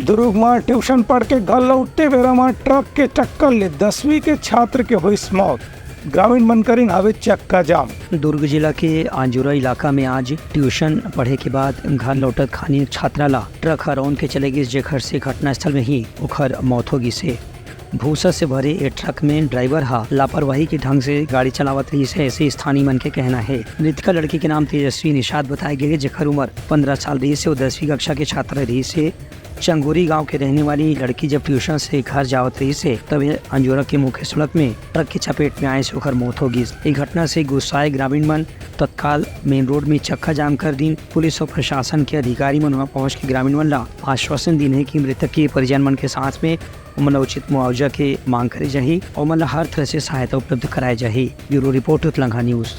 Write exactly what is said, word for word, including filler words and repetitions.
दुर्ग म ट्यूशन पढ़ के घर लौटते बेरा म ट्रक के टक्कर ले दसवीं के छात्र के होइस मौत। ग्रामीण मन करिन हावे चक्का जाम। दुर्ग जिला के अंजोरा इलाका में आज ट्यूशन पढ़े के बाद घर लौटत खानी एक छात्रा ला ट्रक ह रौंद के चले गिस, जेखर से घटनास्थल में ही ओखर मौत हो गिस हे। भूसा से भरे ए ट्रक में ड्राइवर ह लापरवाही के ढंग से गाड़ी चलावत रहिस हे, ऐसे स्थानीय मन के कहना हे। मृतका लड़की के नाम तेजस्वी निषाद बताए गे हे, जेकर उम्र पंद्रह साल रहिस हे अउ दसवीं कक्षा के छात्रा रहिस हे। चंगोरी गांव के रहने वाली लड़की जब ट्यूशन से घर जावत रहिस हे, तब ये अंजोरा के मुख्य सड़क में ट्रक के चपेट में आए से ओकर मौत हो गिस। ये घटना से गुस्साए ग्रामीण मन तत्काल मेन रोड में चक्का जाम कर दीन। पुलिस और प्रशासन के अधिकारी मन वहां पहुंच के ग्रामीण मन ला आश्वासन दीन हे कि मृतक के परिजन मन के साथ में ओमन ला उचित मुआवजा के मांग करे जाही और ओमन ला हर तरह से सहायता उपलब्ध कराए जाही। Bureau report, Utlangha news.